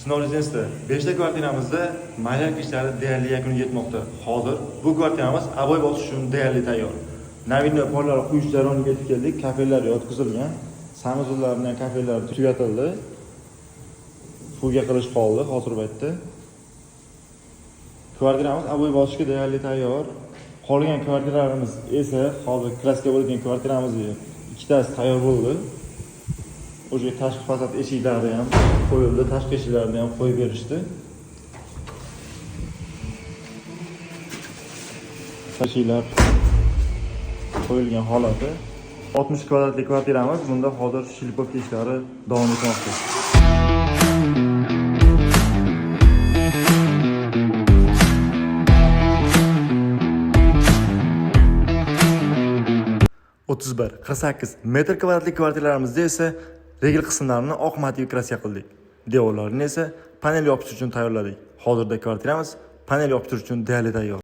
Sinov rezidensida 5 ta kvartiramizda malyak ishlari deyarli yakuniga yetmoqda. Hozir bu kvartiramiz oboy bosish uchun deyarli tayyor. Navidnoy pollar quyish jarayoniga yetib keldik. Kafellar yotqizilgan. Sanuzullar bilan kafellar tugatildi. Fuga qilish qoldi hozir paytda. Kvartiramiz oboy bosishga deyarli tayyor. Qolgan kvartiralarimiz esa hozir kraska bo'lgan kvartiramiz ikkitasi tayyor bo'ldi. O'sha tashqi fasad eshiklari ham qo'yildi, tashqi eshiklarni ham qo'yib berishdi. Eshiklar qo'yilgan holati. 60 kvadratli kvartiramiz, bunda hozir shlipovka ishlari davom etmoqda. 31, 48 metr kvadratli kvartiralarimizda esa regel qismlarini oq motiv kraska qildik. Devorlarini esa panel yopish uchun tayyorladik. Hozirda kvartiramiz panel yopishtirish uchun deyarli tayyor.